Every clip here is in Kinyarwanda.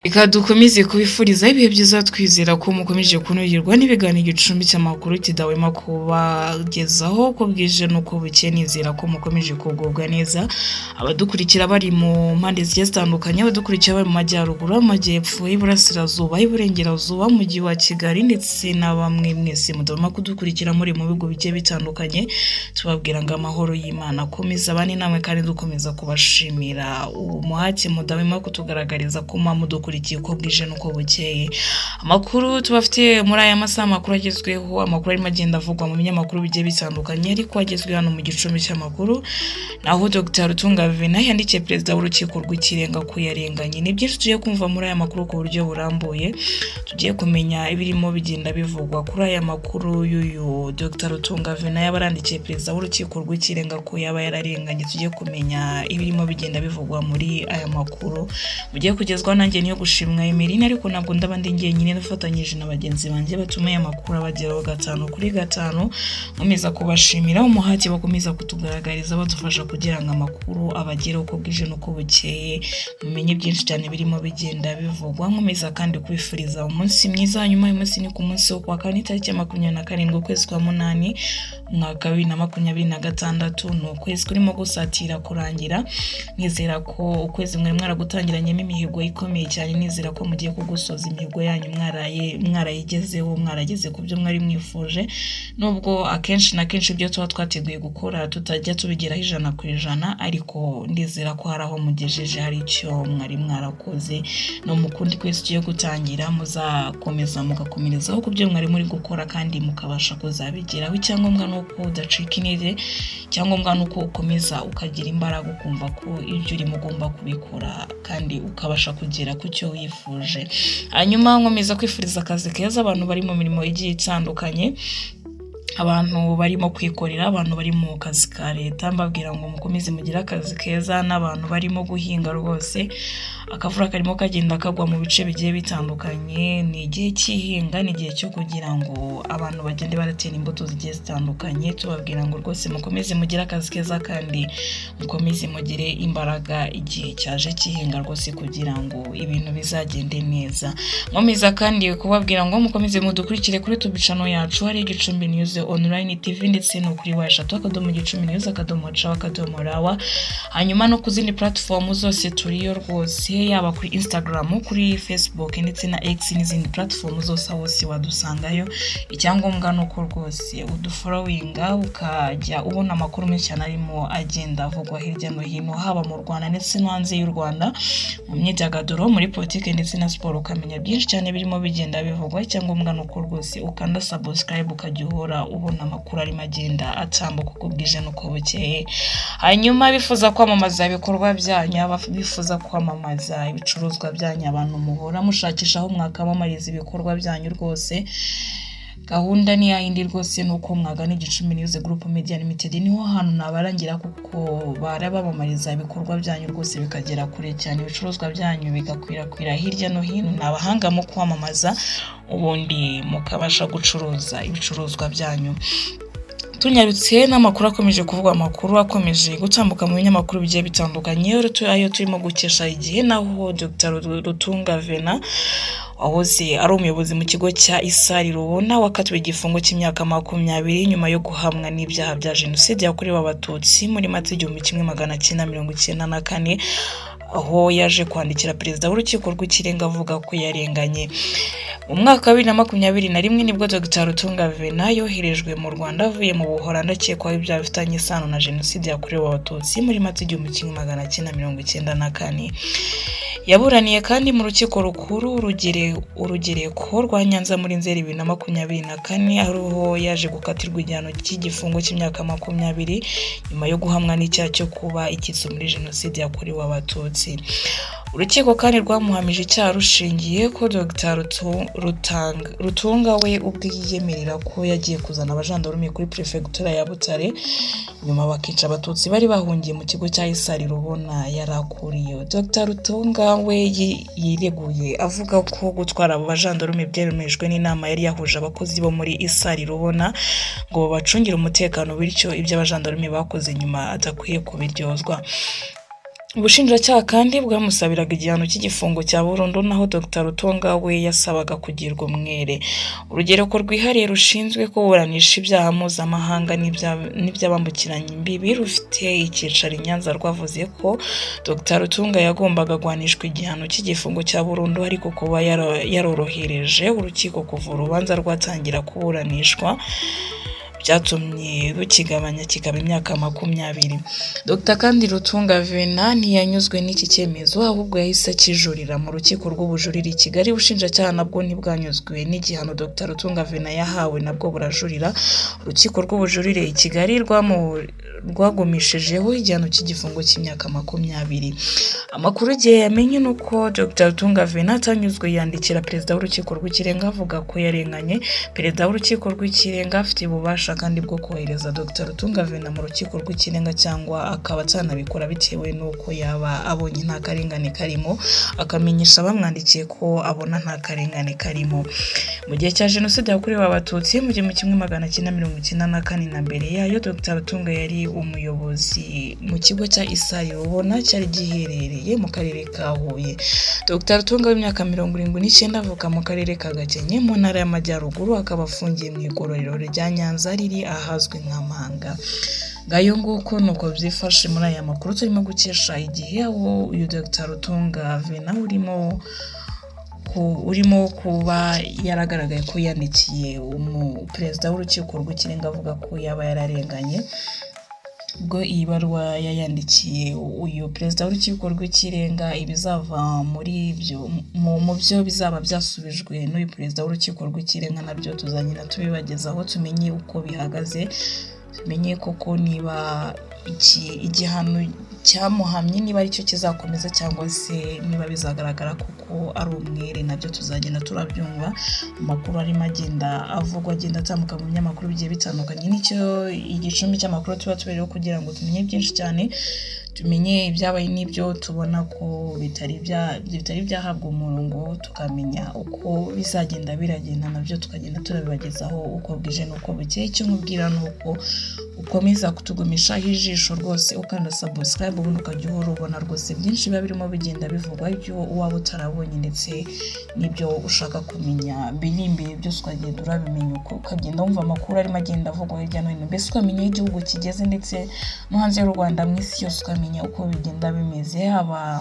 Reka dukomeze kubifuriza ibihe byiza, twizera ko mukomeje kunogerwa n'ibiganiro Igicumbi cy'amakuru kidahwema kubagezaho uko bwije n'uko bukeye. Nizera ko mukomeje kugubwa neza, abadukurikira bari mu mpande zigiye zitandukanye, abadukurikira bari mu majyaruguru, amajyepfo, y'iburasirazuba, y'iburengerazuba, umujyi wa Kigali, ndetse na bamwe mwese mudahwema kudukurikira muri mu bihugu bigiye bitandukanye. Tubabwira ngo amahoro y'Imana akomeze abane namwe, kandi dukomeza kubashimira umuhate mudahwema kutugaragariza ko muba mudukurikiye uko bwije n'uko bukeye. Amakuru tubafitiye muri aya masaha, amakuru agezweho, amakuru arimo agenda avugwa mu binyamakuru bigiye bitandukanye, ariko agezweho hano mu Gicumbi cy'amakuru, naho Dr Rutunga Venant yandikiye Perezida w'Urukiko rw'Ikirenga ko yarenganye. Ni byinshi tugiye kumva muri aya makuru ku buryo burambuye. Tugiye kumenya ibirimo bigenda bivugwa kuri aya makuru y'uyu Dr Rutunga Venant yaba yarandikiye Perezida w'Urukiko rw'Ikirenga ko yaba yararenganye. Tugiye kumenya ibirimo bigenda bivugwa muri aya makuru mugiye kugezwaho nanjye niyo gushimwa Emeline, ariko ntabwo ndaba ndi njyenyine, dufatanyije na bagenzi banjye batuma aya makuru abageraho gatanu kuri gatanu. Nkomeza kubashimira umuhati bakomeza kutugaragariza, badufasha kugira ngo amakuru abagereho uko bwije n'uko bukeye, mumenye byinshi cyane birimo bigenda bivugwa. Nkomeza kandi kubifuriza umunsi mwiza. Hanyuma uyu munsi ni ku munsi wo kuwa kane, tariki ya 27 ukwezi kwa munani, umwaka wa 2026. Ni ukwezi kurimo gusatira kurangira. Nizera ko ukwezi mwari mwaragutangiranyemo imihigo ikomeye cyane. Nizera ko mugiye kugusoza imihigo yanyu mwaraye mwarayigezeho, mwarageze ku byo mwari mwifuje, nubwo akenshi na kenshi ibyo tuba twateguye gukora tutajya tubigeraho 100%, ariko ndizera ko hari aho mugejeje, hari icyo mwari mwarakoze. No mu kundi kwezi tugiye gutangira, muzakomeza mugakomerezaho ku byo mwari muri gukora kandi mukabasha kuzabigeraho. Icyangombwa ni uko udacika intege, icyangombwa ni uko ukomeza ukagira imbaraga, ukumva ko ibyo urimo ugomba kubikora kandi ukabasha kugera ku cyo wifuje. Hanyuma nkomeza kwifuriza akazi keza abantu bari mu mirimo igiye itandukanye, abantu barimo kwikorera, abantu bari mu kazi ka leta, mbabwira ngo mukomeze mugire akazi keza, n'abantu barimo guhinga. Rwose akavura karimo kagenda kagwa mu bice bigiye bitandukanye. Ni igihe cy'ihinga, ni igihe cyo kugira ngo abantu bagende baratera imbuto zigiye zitandukanye. Tubabwira ngo rwose mukomeze mugire akazi keza kandi mukomeze mugire imbaraga igihe cyaje cy'ihinga rwose, kugira ngo ibintu bizagende neza. Nkomeza kandi kubabwira ngo mukomeze mudukurikire kuri YouTube channel yacu, hari Igicumbi News Online TV, ndetse no kuri www.gicumbinewscadomoca.rw. Hanyuma no ku zindi platform zose turiyo rwose, yaba kuri Instagram, kuri Facebook ndetse na X n'izindi platform zose, aho hose wadusangayo. Icyangombwa ni uko rwose udufollowinga, ukajya ubona amakuru menshi cyane arimo agenda avugwa hirya no hino, haba mu Rwanda ndetse no hanze y'u Rwanda, mu myidagaduro, muri politiki ndetse na siporo, ukamenya byinshi cyane birimo bigenda bivugwa. Icyangombwa ni uko rwose ukanda subscribe, ukajya uhora ubona amakuru arimo agenda atambuka uko bwije n'uko bukeye. Hanyuma bifuza kwamamaza ibikorwa byanyu, bifuza kwamamaza ibicuruzwa byanyu, abantu muhora mushakisha aho mwakamamariza ibikorwa byanyu, rwose gahunda ni yayindi rwose, ni uko mwagana Igicumbi News Group Media Limited. Niho hantu nabarangira, kuko barabamamariza ibikorwa byanyu rwose bikagera kure cyane, ibicuruzwa byanyu bigakwirakwira hirya no hino. Ni abahanga mu kwamamaza, ubundi mukabasha gucuruza ibicuruzwa byanyu. Tunyarutse n'amakuru akomeje kuvugwa, amakuru akomeje gutambuka mu binyamakuru bigiye bitandukanye, ayo turimo gukesha Igihe, naho Dr Rutunga Venant wahoze ari umuyobozi mu kigo cya ISAR Rubona, wakatiwe igifungo cy'imyaka 20 nyuma yo guhamwa n'ibyaha bya jenoside yakorewe Abatutsi muri Mata 1994, aho yaje kwandikira Perezida w'Urukiko rw'Ikirenga avuga ko yarenganye. Mu mwaka wa 2021 nibwo Dr Rutunga Venant yoherejwe mu Rwanda avuye mu Buholandi, akekwaho ibyaha bifitanye isano na jenoside yakorewe Abatutsi muri Mata 1994. Yaburaniye kandi mu Rukiko Rukuru Urugereko rwa Nyanza muri Nzeri 2024, aho yaje gukatirwa igihano cy'igifungo cy'imyaka 20 nyuma yo guhamwa n'icyaha cyo kuba icyitso muri jenoside yakorewe Abatutsi. Urukiko kandi rwamuhamije icyaha rushingiye ko Dr Rutunga we ubwe yiyemerera ko yagiye kuzana abajandarume kuri Perefegitura ya Butare, nyuma bakica Abatutsi bari bahungiye mu kigo cya ISAR Rubona yari akuriye. Dr Rutunga we yireguye avuga ko gutwara abo bajandarume byemejwe n'inama yari yahuje abakozi bo muri ISAR Rubona ngo babacungire umutekano, bityo ibyo abajandarume bakoze nyuma adakwiye kubiryozwa. Ubushinjacyaha kandi bwamusabiraga igihano cy'igifungo cya burundu, naho Dr Rutunga we yasabaga kugirwa umwere. Urugereko rwihariye rushinzwe kuburanisha ibyaha mpuzamahanga n'iby'abambukiranya imbibi rufite icyicaro i Nyanza rwavuze ko Dr Rutunga yagombaga guhanishwa igihano cy'igifungo cya burundu, ariko kuba yarorohereje urukiko kuva urubanza rwatangira kuburanishwa byatumye rukigabanya kikaba imyaka 20. Dr kandi Rutunga Venant ntiyanyuzwe n'iki cyemezo, ahubwo yahise akijurira mu rukiko rw'ubujurire i Kigali. Ubushinjacyaha nabwo ntibwanyuzwe n'igihano Dr Rutunga Venant yahawe, nabwo burajurira. Urukiko rw'ubujurire i Kigali rwagumishijeho igihano cy'igifungo cy'imyaka 20. Amakuru igihe yamenye ni uko Dr Rutunga Venant atanyuzwe, yandikira Perezida w'Urukiko rw'Ikirenga avuga ko yarenganye. Perezida w'Urukiko rw'Ikirenga afite ububasha kandi bwo kohereza Dr Rutunga Venant mu Rukiko rw'Ikirenga cyangwa akaba atanabikora bitewe n'uko yaba abonye nta karengane karimo, akamenyesha abamwandikiye ko abona nta karengane karimo. Mu gihe cya Jenoside yakorewe Abatutsi mu 1994 na mbere yayo, Dr Rutunga yari umuyobozi mu kigo cya Isari Rubona cyari giherereye mu karere ka Huye. Dr Rutunga w'imyaka 79 avuka mu karere ka Gakenke mu ntara y'Amajyaruguru, akaba afungiye mu igororero rya Nyanza riri ahazwi nka Mpanga. Ngayo nguko nuko byifashe muri aya makuru turimo gukesha igihe, aho uyu Dr Rutunga Venant urimo kuba yaragaragaye ko yandikiye Perezida w'Urukiko rw'Ikirenga avuga ko yaba yararenganye. Ubwo iyi baruwa yayandikiye uyu Perezida w'Urukiko rw'Ikirenga, ibizava muri ibyo mu byo bizaba byasubijwe n'uyu Perezida w'Urukiko rw'Ikirenga nabyo tuzagenda tubibagezaho, tumenye uko bihagaze, tumenye koko niba iki igihano cyamuhamye niba aricyo kizakomeza cyangwa se niba bizagaragara kuko ari umwere, nabyo tuzagenda turabyumva. Amakuru arimo agenda avugwa, agenda atambuka mu binyamakuru bigiye bitandukanye. Nicyo igicumbi cy'amakuru tuba tubereyeho kugira ngo tumenye byinshi cyane, tumenye ibyabaye n'ibyo tubona ko bitari byahabwa umurongo, tukamenya uko bizagenda biragenda, nabyo tukagenda turabibagezaho uko bwije n'uko bukeye. Icyo nkubwira ni uko ukomeza kutugumishaho ijisho rwose, ukanda subscribe, ubundi ukajya uhora ubona rwose byinshi biba birimo bigenda bivugwa, ibyo waba utarabonye ndetse n'ibyo ushaka kumenya biri imbere byose ukagenda urabimenya, uko ukagenda wumva amakuru arimo agenda avugwa hirya no hino, mbese ukamenya aho igihugu kigeze ndetse no hanze y'u Rwanda, mu isi yose ukamenya uko bigenda bimeze, haba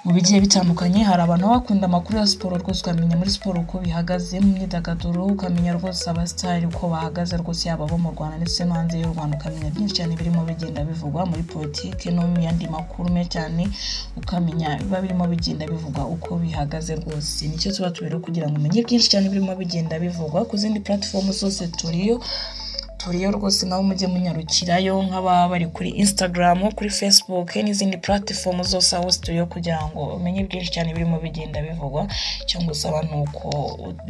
mu bigiye bitandukanye. Hari abantu baba bakunda amakuru ya siporo rwose, ukamenya muri siporo uko bihagaze, mu myidagaduro ukamenya rwose abasitari uko bahagaze rwose, yaba abo mu Rwanda ndetse no hanze y'u Rwanda, ukamenya byinshi cyane birimo bigenda bivugwa muri politiki no mu yandi makuru menshi cyane, ukamenya biba birimo bigenda bivugwa uko bihagaze rwose. Nicyo tuba tubereyeho kugira ngo umenye byinshi cyane birimo bigenda bivugwa. Ku zindi platform zose turiyo rwose, nawe mujye munyarukirayo, nk'ababa bari kuri Instagram, kuri Facebook n'izindi platform zose, aho turiyo kugira ngo umenye byinshi cyane birimo bigenda bivugwa. Icyo ngusaba ni uko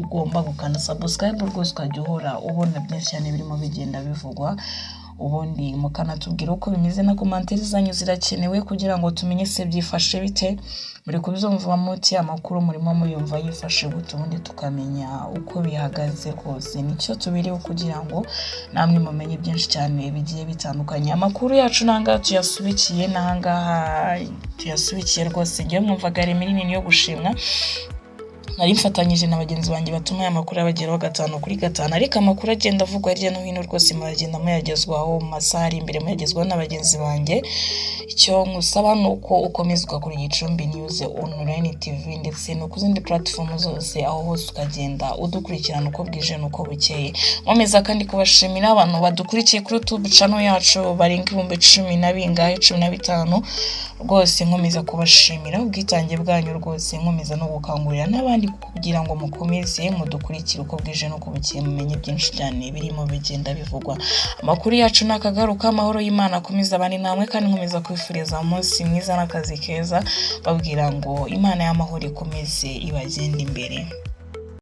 ugomba gukanda subscribe rwose, ukajya uhora ubona byinshi cyane birimo bigenda bivugwa, ubundi mukanatubwira uko bimeze, na commentaire zanyu zirakenewe kugira ngo tumenye se byifashe bite, muri kubyumva muti, amakuru murimo muyumva yifashe gute, ubundi tukamenya uko bihagaze rwose. Nicyo tubereyeho kugira ngo namwe mumenye byinshi cyane bigiye bitandukanye. Amakuru yacu n'ahangaha tuyasubikiye, n'ahangaha tuyasubikiye rwose. Ngewe mwumvaga Remy yo gushimwa, nari mfatanyije na bagenzi banjye batuma aya makuru abageraho gatanu kuri gatanu, ariko amakuru agenda avugwa hirya no hino rwose muragenda muyagezwaho mu masaha ari imbere, muyagezwaho na bagenzi banjye. Icyo nkusaba ni uko ukomeza ugakora Igicumbi News Online TV ndetse no ku zindi platform zose, aho hose ukagenda udukurikirana uko bwije n'uko bukeye. Nkomeza kandi kubashimira abantu badukurikiye kuri YouTube channel yacu barenga 10,000 na bingahe, 15 rwose. Nkomeza kubashimira ubwitange bwanyu rwose, nkomeza no gukangurira n'abandi kugira ngo mukomeze mudukurikire uko bwije n'uko bukeye, mumenye byinshi cyane birimo bigenda bivugwa. Amakuru yacu nakagaruka. Amahoro y'Imana akomeza abane namwe, kandi nkomeza kwifuriza umunsi mwiza n'akazi keza, babwira ngo Imana y'amahoro ikomeze ibagende imbere.